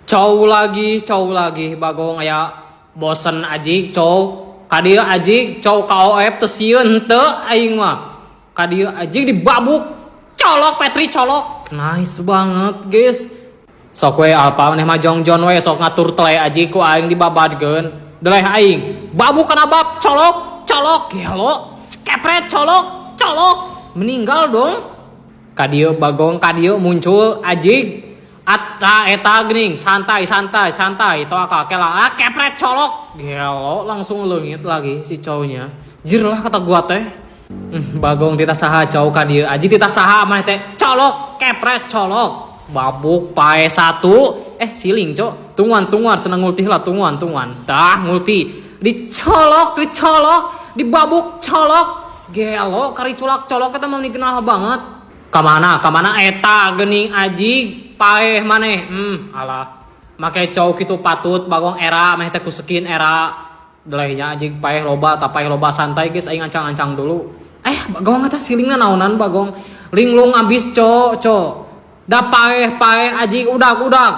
Chou lagi, Chou lagi, Bagong aya bosen ajig Chou. Kadieu ajig Chou KOF teu sieun henteu aing mah. Kadieu ajig dibabuk. Colok Petri colok. Nice banget, guys. Sok we apa maneh mah jongjon we sok ngatur tele ajig ku aing dibabadkeun. Deleh aing. Babuk kana bab colok, colok gelo. Kepret colok, colok. Meninggal dong. Kadieu Bagong, kadieu muncul ajig. Ata eta geuning santai santai santai toa kela ah kepret colok gelo langsung leungit lagi si cowoknya. Jir lah kata gua teh. Bagong tita saha Chou ka dieu aji tita saha maneh teh colok kepret colok babuk pae satu siling cok tungguan tungguan seneng ngulti lah tungguan tungguan dah ngulti dicolok dicolok dibabuk colok gelo kari culak colok kita mau dikenal banget. Kamana kamana eta gening aji paeh maneh. Alah make Chou kitu patut Bagong era meh teh ku skin era delehnya anjing paeh loba ta paeh loba santai guys aing ancang-ancang dulu. Bagong atas silingna naonan Bagong linglung abis cok cok da paeh paeh anjing udak udak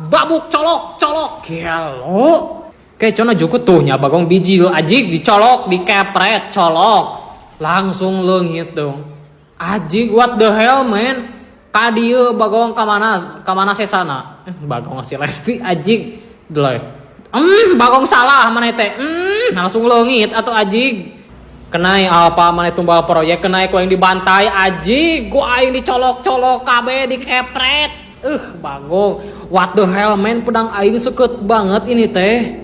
babuk colok colok gelo kayak cona jukut tuh nya Bagong bijil anjing dicolok dikepret colok langsung leungit dong anjing. What the hell, man? Kadieu Bagong kamana kamana sesana. Bagong si Lesti ajig deleh. Bagong salah maneh teh. Langsung leungit atau ajig kenai apa maneh tumbal proyek kenai ku aing dibantai ajig ku aing dicolok-colok kabeh dikepret. Bagong, what the hell, man? Pedang aing seket banget ini teh.